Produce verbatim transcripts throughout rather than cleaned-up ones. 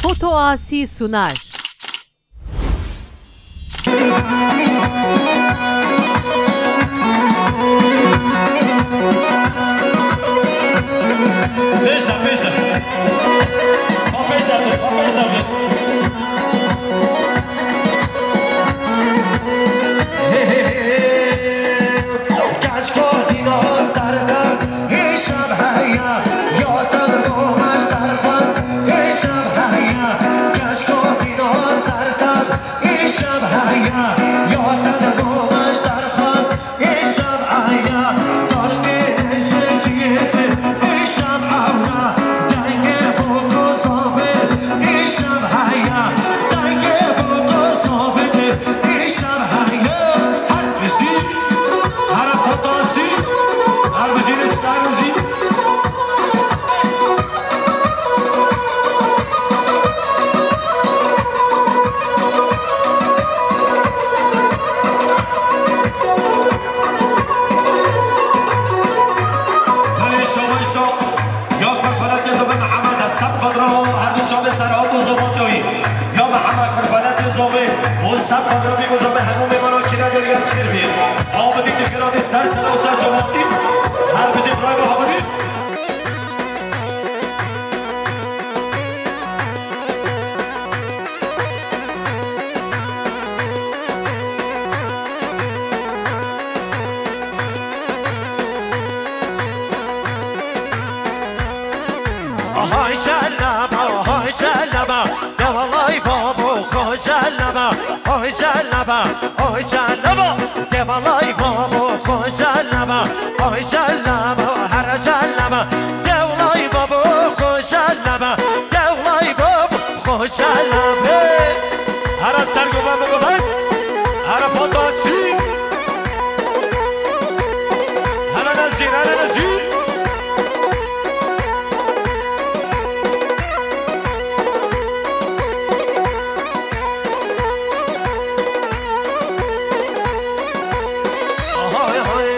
Foto Asi sunar. Pêş de, pêş de. Xwe pêş de, xwe pêş de. Hê, hê, hê. Keçka dîna ser de, îşev heye, ya te bi domej derxwest, îşev heye. Keçka dîna ser de, îşev heye, ya te bi domej derxwest, îşev heye. Darkê dijî çiyê çi, îşev ewra, dengê boko sabit, îşev heye, dengê boko sabit. Îşev heye her bijî, her potasî, her bijî li ser bijî. Belê şabaş şa. Ya kurfeletê zobê Mihemed, ez seb xwe dira her du çavê Serhat û Zobatewî. Ya Mihemed kurfeletê zobê û seb xwe dira bî ku zobê hemû mêvanan kî re deriyê xêr bî. Abidî dixêra dî ser sera û ser cewatî. Her bijî bravo Abidî. Hay celebe, hay celebe, de welay babo xwe celebe, hay celebe, hay celebe, de welay babo xwe celebe, hay celebe, here celebe, de welay babo xwe celebe, de welay babo xwe celebe. Here ser gobe mi gobe, here patasî. Hele nezî, hele nezî. Hay hay.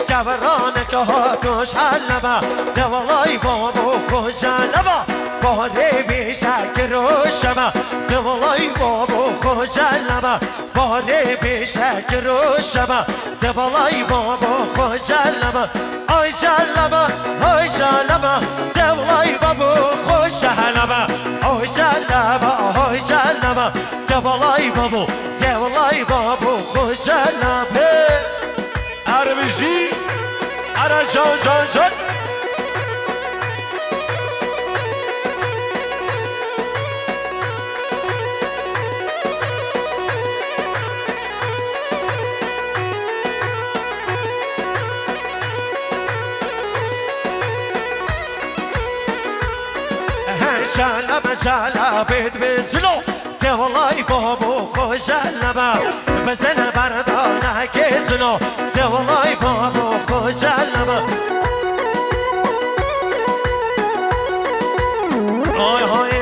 Keveraneke hatuş helleme, de welay babo xwe celebe. Parê bî şekir û şeme, de welay babo xwe celebe. Parê bê şekir û şeme, de welay babo xwe celebe. Ay celebe, ay celebe, de welay babo xwe şehlebe. Ay celebe, ay celebe, de welay babo, de welay babo xwe celebe. Erbijî, era can, can, can. He, şelebe, şelebêt bi zilo. Te welay babo xwe jelebe, bi zil berdanekê zilo. Te welay babo xwe jelebe. Ay hay,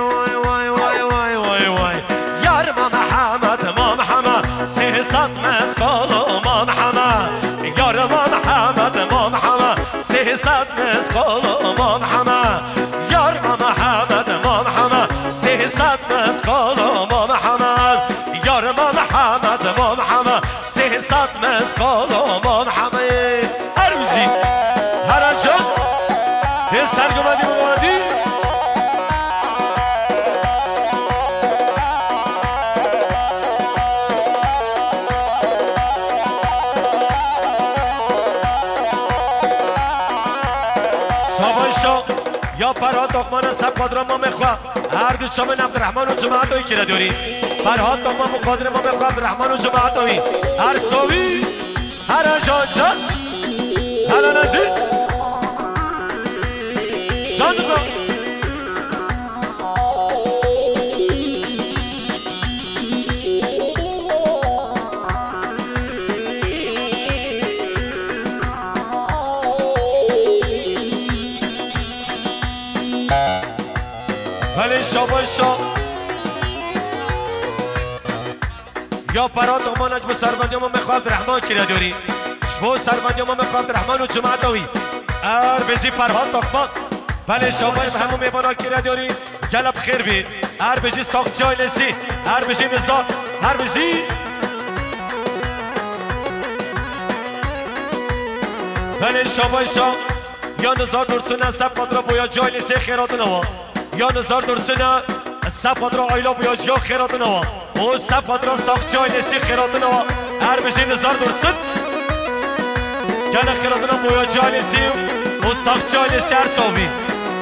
way, way, way, way, way, way. Yar ma Mihemed, ma Mihemed, sê sed mezgalo ma Mihemed. Yar ma Mihemed, ma Mihemed, sê sed mezgalo ma Mihemed. Yar ma Mihemed, ma Mihemed, sê sed mezgalo ma Mihemed. Yar ma Mihemed, ma Mihemed, sê sed mezgalo ma Mihemed. Her bijî, her can, hê ser gumedî gumedî. Savaşa ya Ferhat Akman'a sep kadra mamê xwe. Her du çavên Abdurrahman û cemaat û kire dûrî. Ferhat Akman û kadrê mamê xwe Abdurrahman û cemaat û. Her sovî, her can can. Hele nezî. Şanıza. Belê şabaşa. Ya Ferhat Akman, ez bi servendiya mamê xwe Abdurrahman kire dûrî. Ji bo servendiya mamê xwe Abdurrahman û cemaata wî. Er bijî Ferhat Akman. Belê şabaş hemû mêvana kire diyarî, gele bi xêr bî. Her bijî Saxçî ailesî, her bijî Nizar, her bijî. Belê şabaş şa, ya Nizar Dursun e, sef xatira Boyacı ailesî xêr hatina wa. Ya Nizar Dursun e, sef xatira aila Boyacı ya xêr hatina wa. û sef xatira Saxçî ailesî xêr hatina wa. Her bijî Nizar Dursun. Gelek xêr hatina Boyacı ailesî û Saxçî ailesî her savî.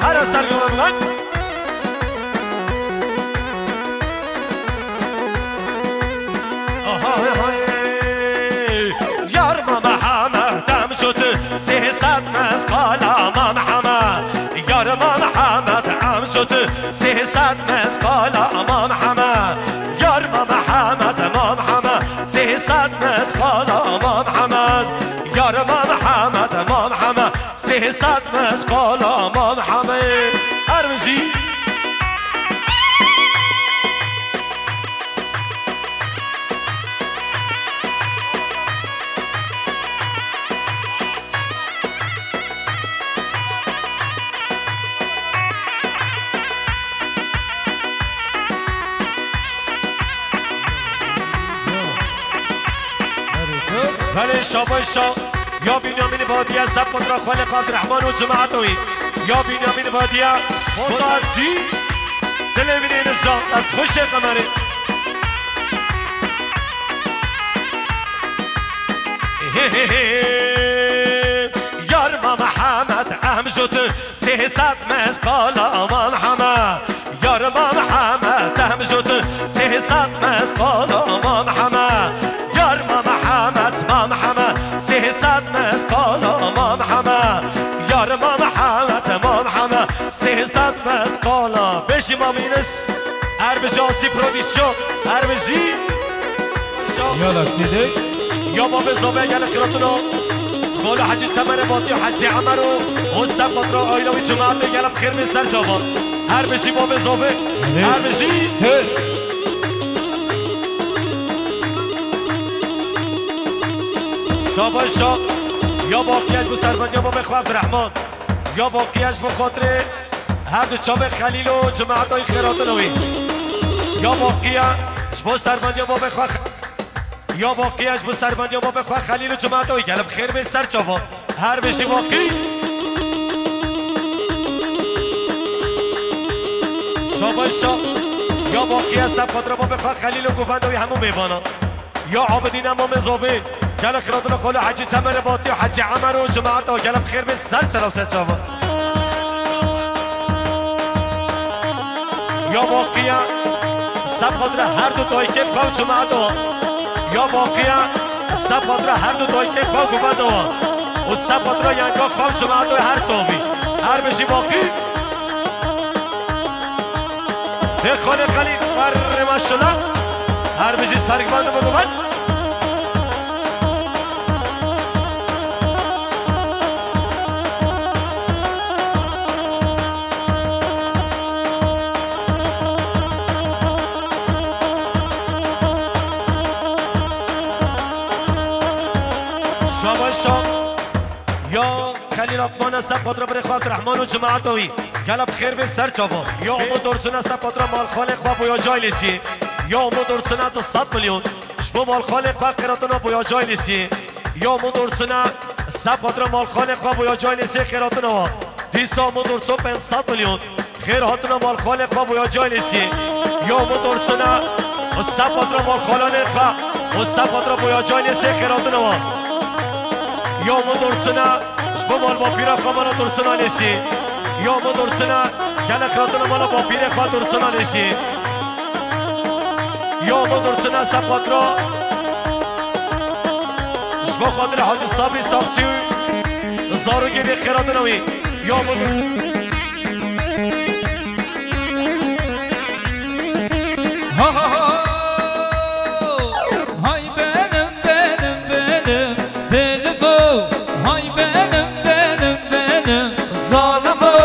Her eser yola bilen. Aha, hay, hay. Yar ma Mihemed em şotu, sê sed mezqala ma Mihemed. Yar ma Mihemed em şotu, sê sed mezqala ma Mihemed. Yar ma Mihemed, ma Mihemed, sê sed mezqala ma Mihemed. Yar ma Mihemed, ma Mihemed, sê sed mezqala ma Mihemed. Her bijî. Belê şabaş şa. Ya Bînyamîn Vadiye, sef xatira xwelê Abdurrahman û cemaeta wî. Ya Bînyamîn Vadiye, ji bo tazî dilê min ê nija, ez xweşê Qemerê. Hê, hê, hê, hê. Yar ma Mihemed em jûtin, sê sed mezqala ma Mihemed. Yar ma Mihemed em jûtin, sê sed mezqala ma Mihemed. Yar ma Mihemed, ma Mihemed, sê sed mezqala ma Mihemed. Yar ma Mihemed, ma Mihemed, sê sed mezqala. Bêjî ma Mînis. Her bijî Asî Prodîksyon, her bijî. Yala Sîdê. Ya babê Zobê gelek xêr hatina. Xalo Hecî Temerê Batî û Hecî Emer û, û sef xatira aîla wî cemaetê gelek xêr bê ser çavan. Her bijî babê Zobê. Her bijî. He. Şabaş şa. Ya baqiye ji bo servendiya babê xwe Abdurrahman. Ya baqiye ji bo xatirê her du çavê Xelîl û cemaeta wî xêr hatina wî. Ya baqiye ji bo servendiya babê xwe Xe-, ya baqiye ji bo servendiya babê xwe Xelîl û cemaeta wî gelek xêr bê ser çavan. Her bijî baqî. Şabaş şa. Ya baqiye sef xatira babê xwe Xelîl û govenda wî hemû mêvana. Ya Abidîne Mamê Zobê, gelek xêr hatina Xalo Hecî Temerê Batî û Hecî Emer û cemaeta gelek xêr bê ser çavan û ser çavan. Ya baqiye sef xatira her du dayikê xwe û cemaeta. Ya baqiye sef xatira her du dayikê xwe û govenda wan. Û sef xatira yenga xwe û cemaeta her savî. Her bijî baqî. Hê Xalê Xelîl, erê maşallah. Her bijî sergiband û biguvan. Şabaş şa. Ya Xelîl Akman e sef xatira birê xwe Abdurrahman û cemaeta wî. Gelek xêr bê ser çavan. Ya Umut Dursun e sef xatira malxalê xwe Boyacı ailesî. Ya Umut Dursun e du sed milyon. Ji bo malxalê xwe xêr hatina Boyacı ailesî. Ya Umut Dursun e sef xatira malxalê xwe Boyacı ailesî xêr hatina wa. Dîsa Umut Dursun pênc sed milyon. Xêr hatina malxalê xwe Boyacı ailesî. Ya Umut Dursun e, û sef xatira malxalanê xwe, û sef xatira Boyacı ailesî xêr hatina wan. Ya Umut Dursun e, ji bo malbapîra xwe mala Dursun ailesî. Ya Umut Dursun e, gelek xêr hatina mala bapîrê xwe Dursun ailesî. Ya Umut Dursun e, sef xatira. Ji bo xatira Hacî Sabrî Saxçî û zarokê wî xêr hatina wî. Ya Umut Dursun. Ha, ha, ha. Hay benim, benim, benim, benim o. Hay benim, benim, benim, zalim o.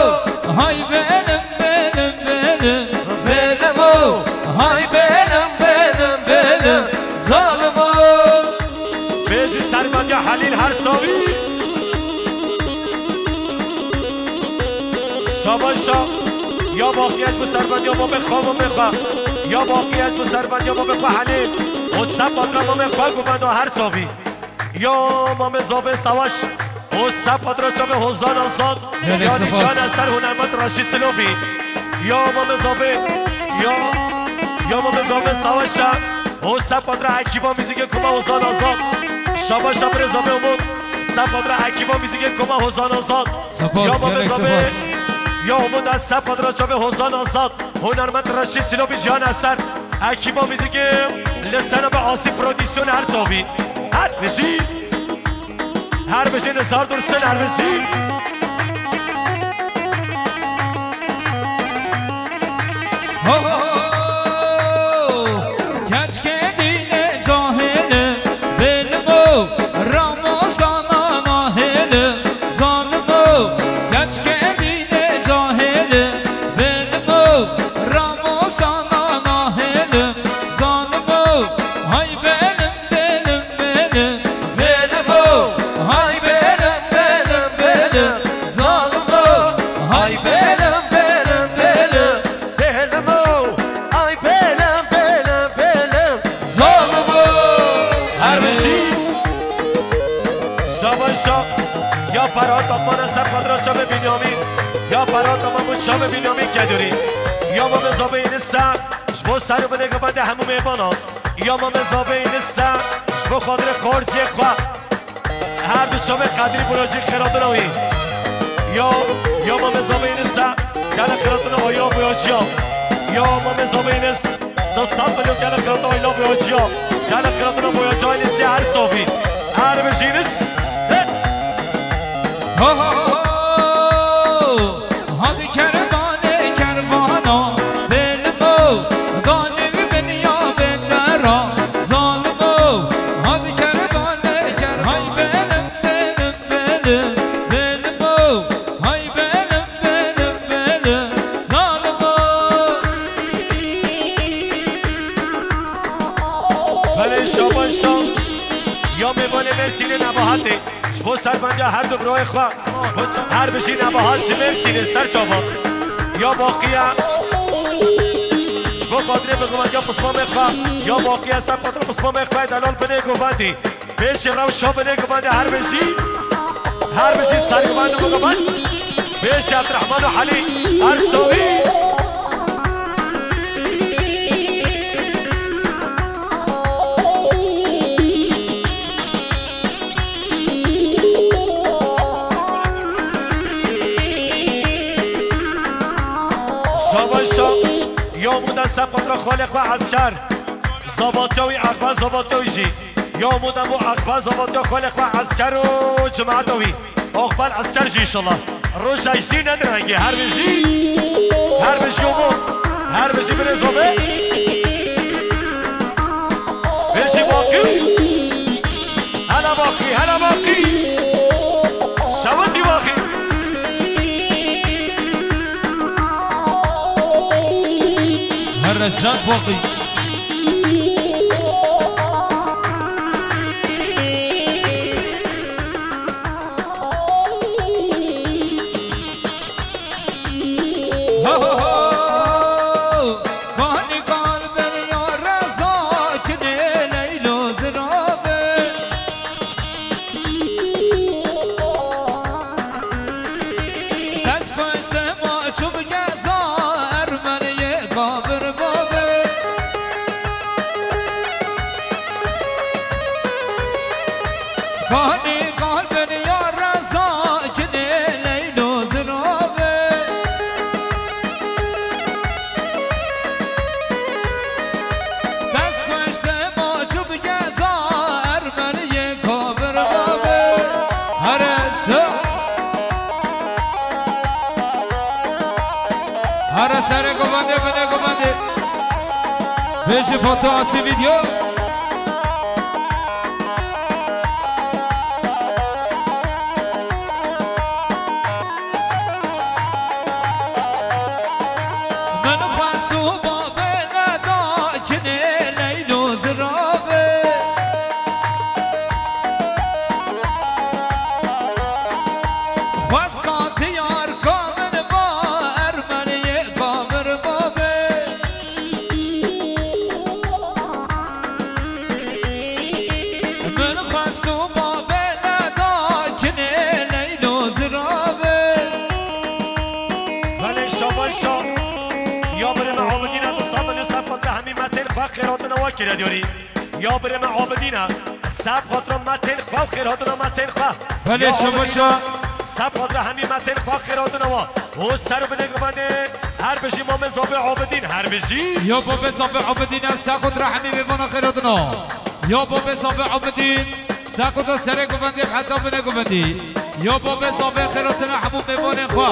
Hay benim, benim, benim, benim o. Hay benim, benim, benim, zalim o. Bêjî servendiya Helîl her savî. Şabaşa. Ya baqiye ji bo servendiya mamê xwe, mamê xwe. Ya baqiye ji bo servendiya mamê xwe Helîm. O sefatra mamê xwe guvenda her savî. Ya mamê zavê Savaş. O sefatra çavê Hozan Azad. Gelek Yanî spas. Can eser hunermend Reşîd Silovî. Ya mamê zavê. Ya. Ya mamê zavê Savaşa. O sefatra ekîba muzîkê koma Hozan Azad. Şabaşa birê zavê Umut. Sefatra ekîba muzîkê koma Hozan Azad. Spas, Ya Mame gelek Zabê, spas. Ya Umut, ez sefatra çavê Hozan Azad, hunermend Reşîd Silovî Cihan Eser, ekîba muzîkê li Senabê Asî Prodüksiyon her çavî. Her bijî, her bijî Nizar Dursun, her bijî. Ho, ho, ho, ho. Keçkê dînê cahilî, bilmo, Ramazana nahêlî, zalimo. Keçkê dînê cahilî, bilmo, Ramazana nahêlî, zalimo. Hay belim, belim, belim, bilmo. Hay belim, belim, belim, zalimo. Hay belim, belim, belim. Belimo, ay belem, belem, belem. Zalimo. Her bijî. Şaban şa. Ya Ferhat Akman'a ser kadra çavê Bînyamîn. Ya Ferhat Akman bu çavê Bînyamîn kedurî. Ya Mame Zabê Înisa. Ji bo ser û binê gavandê hemû mêvana. Ya Mame Zabê Înisa. Ji bo xatirê Qorziyê xwe. Her du çavê Qedrî Buracî xêratina wî. Ya, ya Mame Zabê Înisa, gelek xêratina Ayla Boyacî ya. Ya Mame Zabê Înis, du sed milyon gelek xêratina Ayla Boyacî ya. Gelek xêratina Boyacî ailesî her savî. Her bijî Înis. Hey! Ho, ho, ho, ho! Hadi kervanê kervana, belmo, ganî bi binya bendera, zalimo. Hadi kervanê ker-, hay belim, belim, belim, belmo. Hay belim, belim, belim, zalimo. Belê Şaban Şa, ya mêvanê Mêrsînê Nebahatê. Ji bo servendiya her du birayê xwe, ji bo çav-, her bijî Nebahat ji Mêrsînê ser çavan. Ya baqiye. Ji bo xatirê bigivandiya pismamê xwe. Ya baqiye ser xatirê pismamê xwe delal binê govendî. Pêşî rewşa binê govendî her bijî. Her bijî sergivend û bigivend. Pêşî Abdurrahman û Helî. Her savî. Şaban şa, ya Muda sefatra xalê xwe esker. Zabatiya wî Aqbal zabatiya wî jî. Ya Muda bu Aqbal zabatiya xalê xwe esker û cemaeta wî. Aqbal esker jî inşallah. Roja îsî ne direngê. Her bijî. Her bijî Umut. Her bijî birê Zabê. Bijî Baqî. Hela Baqî, hela Baqî. Şewitî Baqî. Here şad Baqî. Ho, ho, ho! Kanî kalbin ya reza kinê Leylo zirabe. Dest koşte maçub geza ermeniyê gavir babe. Kanî kalbin ya reza kinê Leylo zirabe. Dest koşte maçub geza ermeniyê gavir babe. Here çi? Here serê govendê, binê govendê. Bêjî foto asî video. Min xwest û babê neda kinê Leylo zirabe. Xwest ka diyar ka min ba Şaban şa. Ya birê me Abidîne, tu sed milyon sed xatir hemî metên xwe xêr hatina we kire diyarî. Ya birê me Abidîne, sed xatir metên xwe û xêr hatina metên xwe. Belê, Ya şaban Abidîne, şa. Sed xatir hemî metên xwe xêr hatina we. Û ser binê guvendê, her bijî mamê zavê Abidîn, her bijî. Ya babê zavê Abidîne, sed xatir hemî mêvana xêr hatina. Ya babê zavê Abidîn. Saqota serê guvendî heta binê guvendî. Ya babê zavê xêr hatina hemû mêvanên xwe.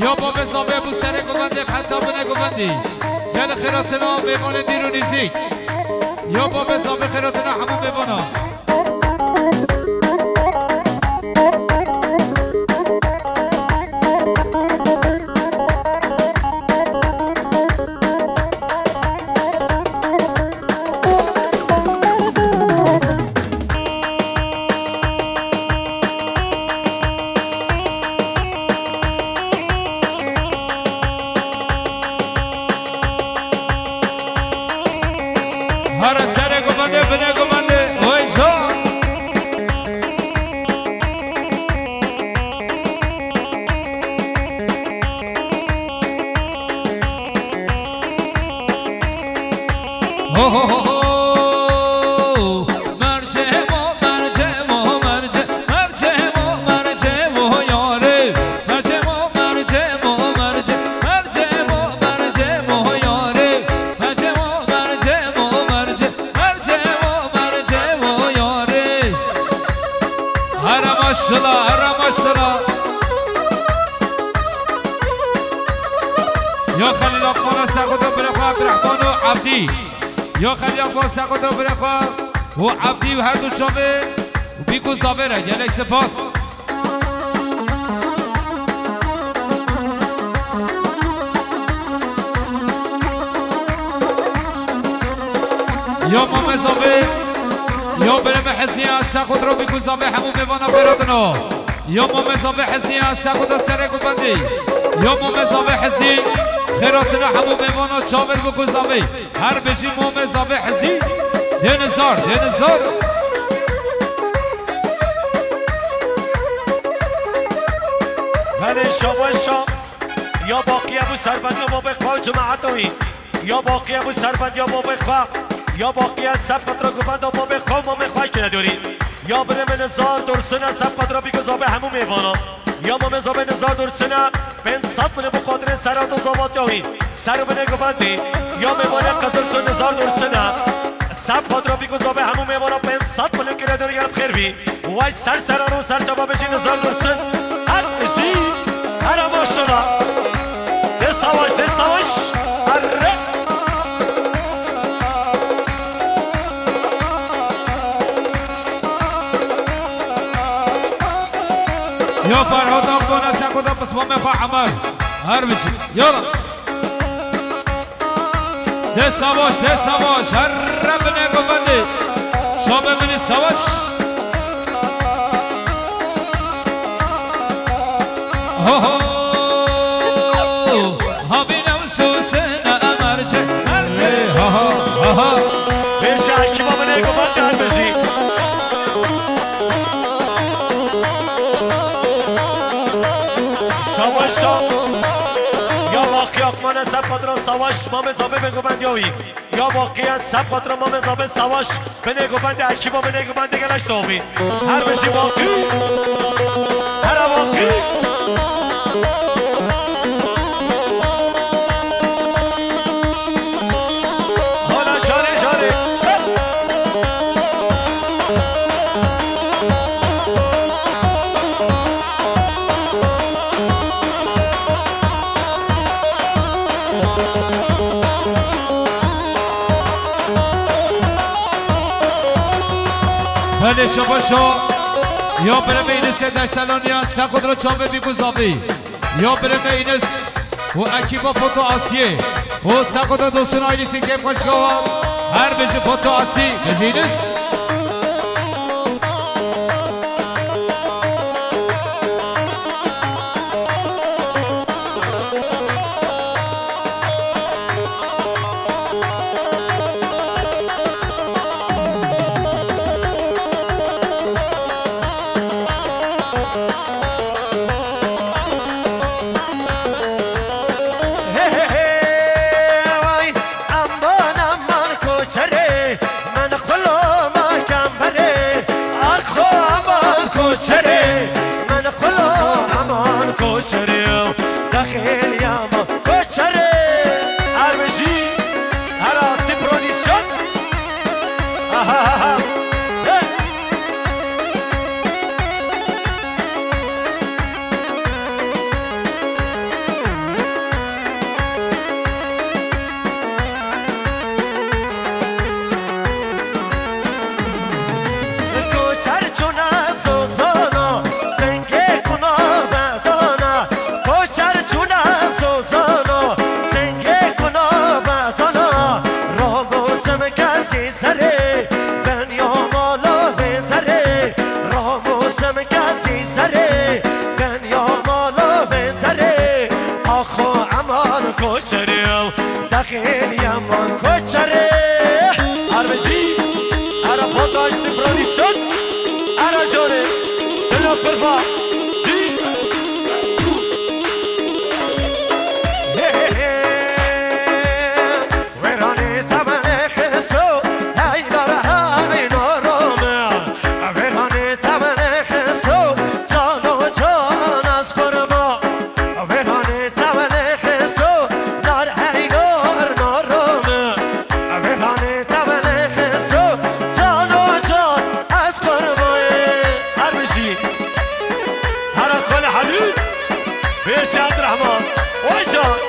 Ya babê zavê bû serê guvendî heta binê guvendî. Gelê xêr hatina mêvanê dîr û nîzîk. Ya babê zavê xêr hatina hemû mêvana. Here serê guvendê, binê guvendê, oy can. Ho, ho, ho, ho. Mercê mo, mercê mo, mercê, mercê mo, mercê mo yarê. Mercê mo, mercê mo, mercê, mercê mo, mercê mo yarê. Mercê mo, mercê mo, mercê, mercê mo, mercê mo yarê. Here maşallah, here maşallah. Ya Xelîl Akmana, Sexuda Birê xwe Abdurrahman û Abdî. Ya Xelîl Akmana, Sexuda Birê xwe û Abdî û her du çavê û bîk û zavê re gelek spas. Ya Mame Zavê, ya Birê me Hesniya, Sexuda Birê xwe û bîk û zavê hemû mêvana xêr hatina. Ya Mame Zavê Hesniya, Sexuda serê guvendî. Ya Mame Zavê Hesnî, xêr hatina hemû mêvana çavê bîk û zavê. Her bijî Mame Zavê Hesnî. Dêne zar, dêne zar. Belê şabaş şa. Ya baqiye bû serbendiya babê xwe û cemaeta wî. Ya baqiye bû serbendiya babê xwe. Ya baqiye sed xatir guvenda babê xwe û mamê xwe kire diyarî. Ya birê min Nizar Dursun e, sed xatir bîk û zavê hemû mêvana. Ya mamê zavê Nizar Dursun e, pênc sed milyon bi xatirê serhat û zavatiya wî. Ser binê guvendî. Ya mêvanê Qizilçûn Nizar Dursun e, sed xatir bîk û zavê hemû mêvana pênc sed milyon kire diyarî, gelek xêr bî. Weş ser seran û ser çava bijî Nizar Dursun. Her bijî. Here maşallah. Dê savaş, dê savaş. Herre. Ya Ferhat Akdona, Sexuda Pismamê xwe Emer. Her bijî. Yala. Dê savaş, dê savaş, here binê guvendê. Şamê min ê savaş. Ho, ho. Havîne û sûsine mercê, mercê. Ê, ha, ha, ha, ha. Bêje ekîba binê guvendê her bijî. Savaş, savaş. Ya Baqiye Akmane, sed xatira savaş, Mamê Zavê bê guvendiya wî. Ya Baqiye, sed xatira Mamê Zavê savaş, binê guvendê ekîba, binê guvendê gelek savî. Her bijî Baqî. Here Baqî. Hala carê carê. Belê şabaşo. Ya birê me Înisê Deştelaniya, Sexudro Çavê Bîgûzavî. Ya birê me Înis û ekîba Foto Asiyê û Sexuda Dostun ailesî kêm xweşkawa. Her bijî Foto Asî, bijî Înis. Çerê ew dexil yeman koçerê. Arvejî, ara potay sifranî çöt. Ara canê, dilo pirva. Jî. He, he, he. Wêranê temenê xisto, hey dara hey noro me. Wêranê temenê xisto, cano can ez qurba. Wêranê temenê xisto, nar hey nar noro me. Wêranê temenê xisto, cano can ez qurba. Her bijî. Hera Xalê Helîl. Bêşad Rehman. Oy can.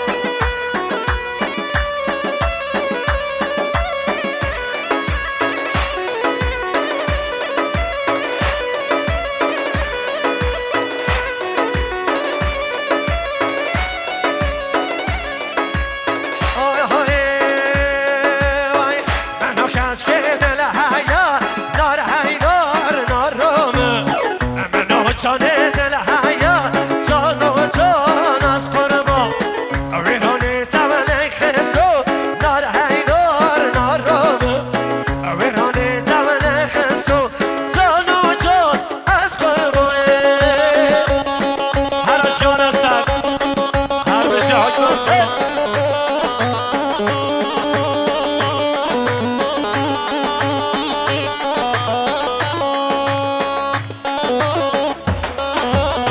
Ay, ay, ay, meno keçkê dil heya, nar hey, nar, nar rom. Meno çanê dil heya, cano can ez qurba. Wêranê temenê xisto, nar hey, nar, nar rom. Wêranê temenê xisto, cano can ez qurba. Hera cana ser, her bijî hikmet.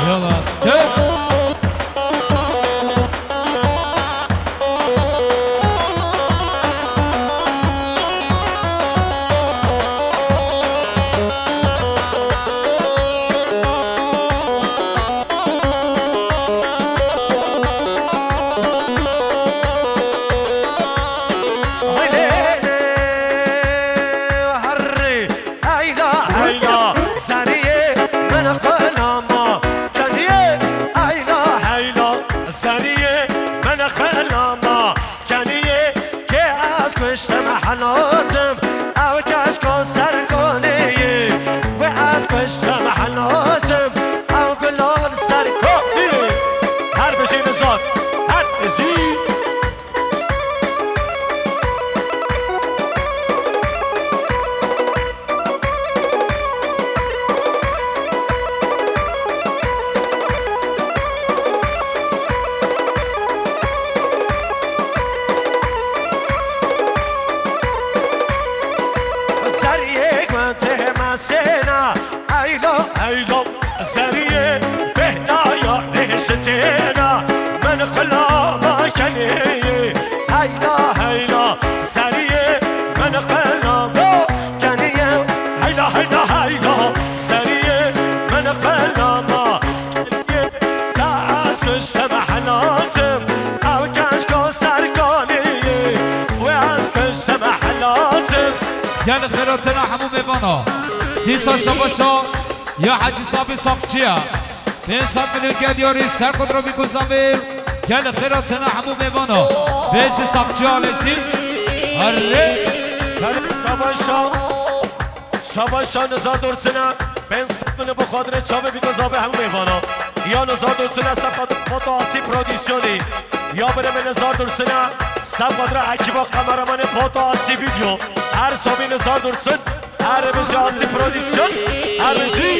Yala, gel. Ay lê lê, herrê. Eyla, eyla, zeriyê min qilama keniyê. Eyla, eyla, zeriyê min qilama keniyê. Kê ez kuştim helatim, ew keşko ser koniyê. Wê ez kuştim helatim, ew gulol ser koniyê. Her bijî nizad, her bijî. Zeriyê gundê me sêna, eylo, eylo. Zeriyê bêhnaya nêşitêna, min xulama kenê. Heyla, heyla, zeriyê min xulama kenê. Heyla, heyla, heyla, zeriyê min xulama kenê. Te ez kuştim helatim, ew keşko ser koniyê. Wê ez kuştim helatim. Gelê xêra tena hemû mêvana. Dîsa şabaşa ya Hecî Sabî Saqçiya. Pênc sed milyon gel yarî ser xwe dirobî ku zavê. Gelê xêra tena hemû mêvana. Bêjî Saqçiya Alêsî. Herê. Gelê şabaşa. Şabaşa nizar dorsine. Pênc sed milyon bi xwe dirê çavê bî ku zavê hemû mêvana. Ya nizar dorsine sefat foto asî prodüksiyonî. Ya birê min nizar dorsine sefat re ekîba kameramanê foto asî video. Her sabî nizar dorsin. Her bijî Asî Prodüksiyon, her bijî.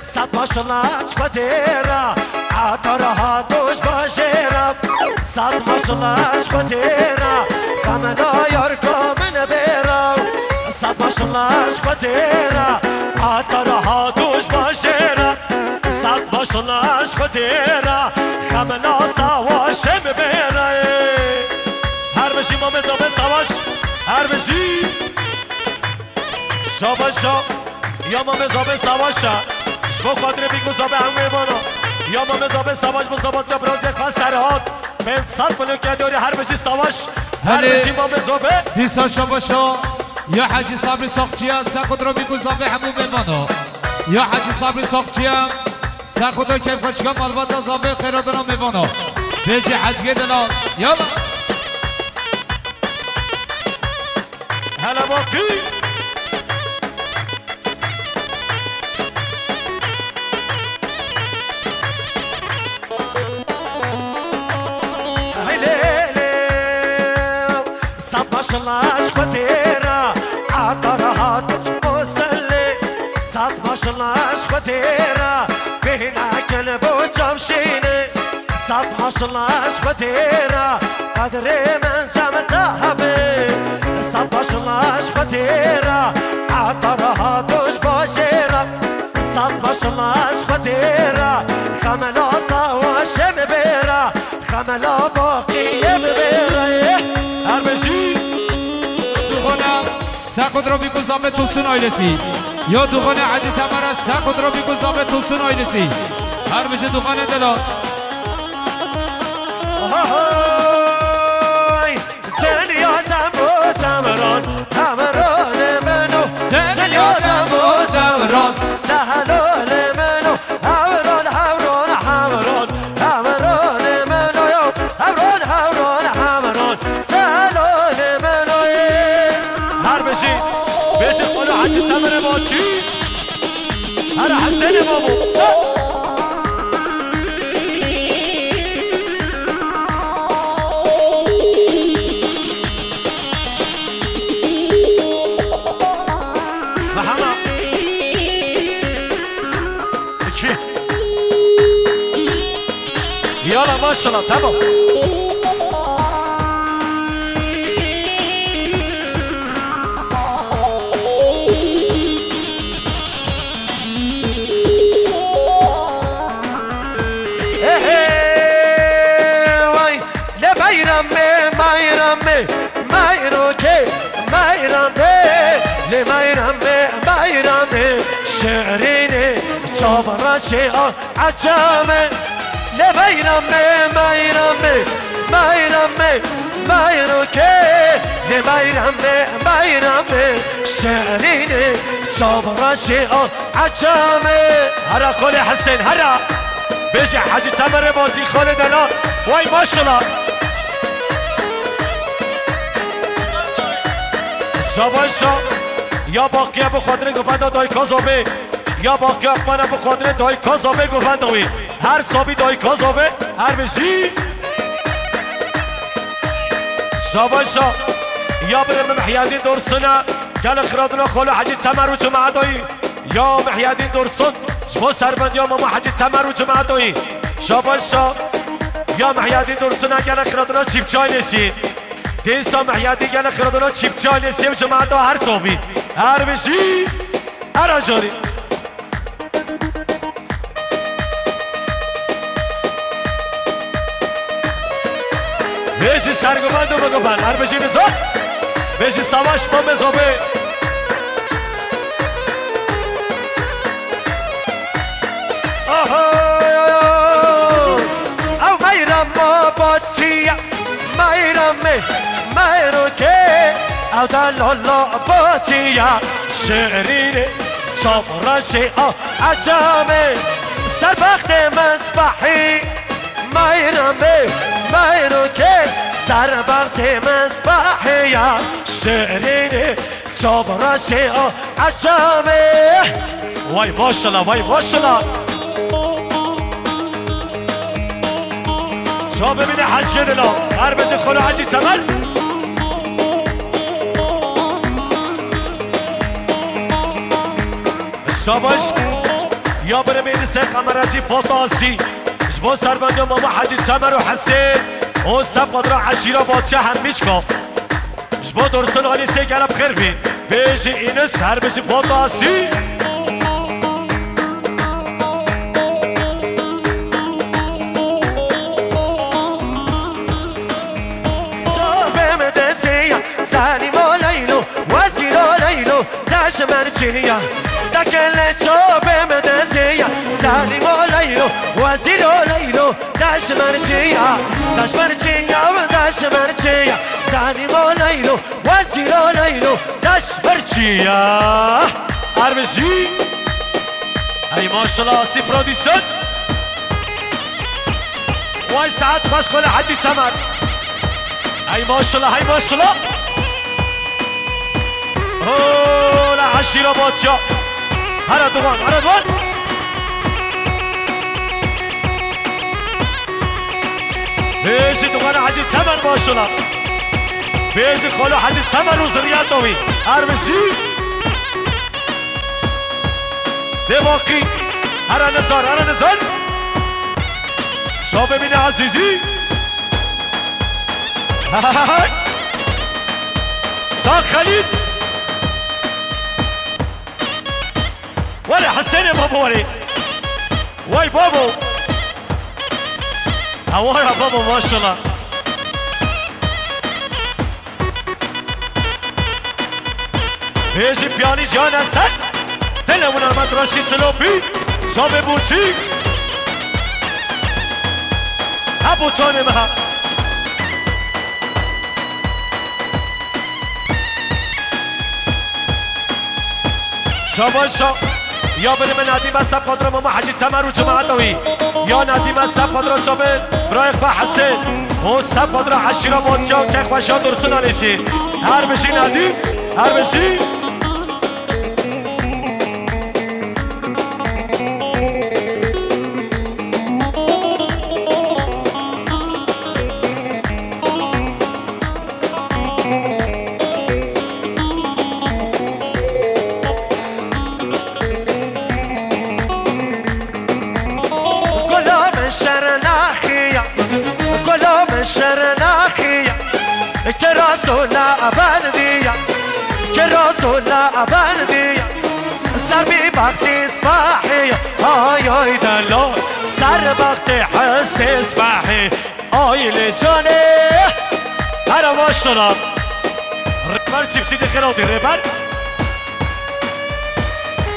Sed maşallah ji Xwedê re, ata re hato ji bajê re. Sed maşallah ji Xwedê re, xem nayar ka min bê re. Sed maşallah ji Xwedê re, ata re hato ji bajê re. Sed maşallah ji Xwedê re, xem nasa wa şem bê re. Her bijî Mamê Zabê Savaş, her bijî. Şabaşa, ya Mamê Zabê Savaşa. Ji bo xatirê bîk û zabê hemû mêvana. Ya Mamê Zabê Savaş bo zabat ya birazê xwe Serhat. Pênc sed milyon kediyorî her bijî Savaş. Her bijî Mamê Zabê. Dîsa şabaşa ya Hecî Sabrî Saqçiya, ser xwe dirobî ku zavê hemû mêvana. Ya Hecî Sabrî Saqçiya, ser xwe da keyf xwe çika malbata zavê xêradana mêvana. Bêjî hecgê dina. Yala. Lebakî. Hey lê lê. Sat maşallah ji xwe têra. Ata rahat ji bo selê. Sat maşallah ji xwe têra. Bêhna kin bo çavşînê. Sat maşallah ji xwe têra, qedrê min cem te hebê. Sat maşallah ji xwe têra, ata rahat û ji bajêra. Sat maşallah ji xwe têra, xemela sawa şem bêra, xemela baqiyê bêra. Her bijî. Duxana Sequt Robî ku Zafet Tosun ailesi. Ya duxana Hecî Temera Sequt Robî ku Zafet Tosun ailesi. Her bijî duxana delal. Hay! Dinya tembo temron, temron meno. Dinya tembo temron, temron meno. Hewron, hewron, hewron, hewron meno yo. Hewron, hewron, hewron, telon meno ye. Her bijî, bêjin Xalo Hecî Temirê Baçî. Her Hesênê Babo. Mehema. İki. Yala maşallah, tamam. Ehe, vay. Lê meyramê, meyramê, meyrokê, meyramê. Lê meyramê, meyramê, şirînê, çavraşê a ecamê. Lê meyramê, meyramê, meyramê, meyrokê. Lê meyramê, meyramê, şirînê, çavraşê a Ecamê. Hera Xalê Hesên, hera. Bêje Hecî Temerê Bazî, Xalê Delal. Way maşallah. Şabaş şa. Ya baqiye bi xwatirê guvenda dayka zobê. Ya baqiye akmana bi xwatirê dayka zobê guvenda wî. Her sabî dayka zobê, her bijî. Şabaş şa. Ya birê min Mihyedîn Dursuna. Gelek xiradina Xalo Hecî Temer û cemaetayî. Ya Mihyedîn Dursun, ji bo servendiya Mama Hecî Temer û cemaetayî. Şabaş şa. Ya Mihyedîn Dursun, gelek xiradina Çîpçayê Nêsî. Dîsa Mihyedîn, gelek xiradina Çîpçayê Nêsî û cemaeta her sabî. Her bijî, her ajarî. Bêjî serguvan û biguvan, her bijî nizam. Bêjî savaş mamê zobê. Aha, ew meyra ma batiya, meyra me, meyro ke, ew da lolo batiya, şirîne, çavraşê a, ecame, serbextê mesbahî. Meyra me, meyro ke, serbaxtê mesbahê ya şirînê, çavraşê a ecamê. Vay maşallah, vay maşallah. Çavê min ê Hecî Dila, her bijî Xalo Hecî Temer. Şabaş. Ya birê min Îlîsê Qemeracî Potasî. Ji bo servendiya Mama Hecî Temer û Hesên û Sefqadra eşîra Batçe Hermîşka. Ji bo Dursun Alîsê gelek xêr bî. Bêjî Îlîs her bijî Potasî. Çavê min dezî ya, Selîmo Leylo, Wezîro Leylo. Deşmerçiya, dekele çopê me deziya. Zalimo Leylo, wezîro Leylo. Deşmerçiya, deşmerçiya, deşmerçiya. Zalimo Leylo, wezîro Leylo. Deşmerçiya. Erbijî. Ey maşallah, Asîf Prodüksiyon. Vay saet xweş Xalo Hecî Temer. Ey maşallah, ey maşallah. Hola eşîra Batya. Here diwan, here diwan. Bêjî diwana Hecî Temer maşallah. Bêjî xalo Hecî Temer û ziriyeta wî. Her bijî. Dê baqî. Here nizar, here nizar. Şabê mîne Ezîzî. Hey! Sağ Xelîl. Were Hesênê babo were. Way babo. Hawara babo maşallah. Bêjî piyanî can eser. Dene wina me draşî silopî. Şabê bûçî. Ha bûçanê me ha. Şabaş şa. Ya biri min Nedîme Seb Qadra Mama Hecî Temer û cemaeta wî. Ya Nedîme Seb Qadra Çabê, birayê xwe Hesên. O Seb Qadra eşîra Batiya ke xweşa Dursun Alêsî. Her bijî Nedîm, her bijî. Gula min şernaxiya, gula min şernaxiya. Kira sola abandiya, kira sola abandiya. Ser bi baxtî spahiya, ay ay delo. Ser baxtî hesê spahi. Ailê canê. Here maşallah. Rêber çiftçî dixêr hatî rêber.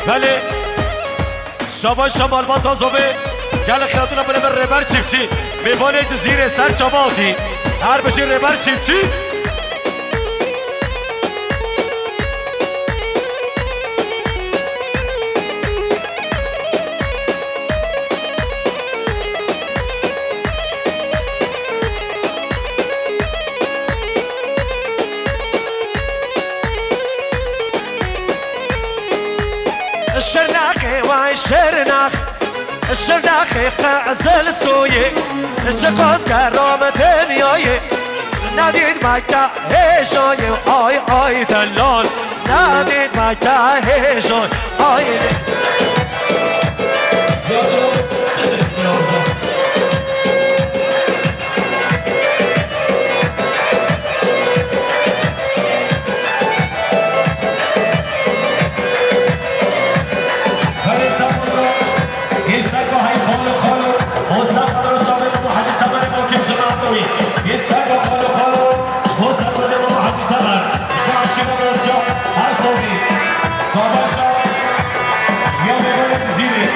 Belê. Şabaş şa malbata zobê. Gelê xêratina binê min Rêber çiftçî. Mêvanê Cizîrê ser çava hatî. Her bijî Rêber çiftçî. Şirnaxê way Şirnax, Şirnaxê qezel soyê, çi qas geram dinyayê, nedît mekte hêjayê, ay ay delal, nedît mekte hêjay, ay. Belê Sefadro, Îseko hey xalo xalo, o Sefadro çavê Memo Hecî Temerê Bakir ji Natoyî. Îseko xalo xalo, o Sefadro Memo Hecî Temer. Ji aşîra Rotya, her savî. Savaşa, ya Memo Zîrê.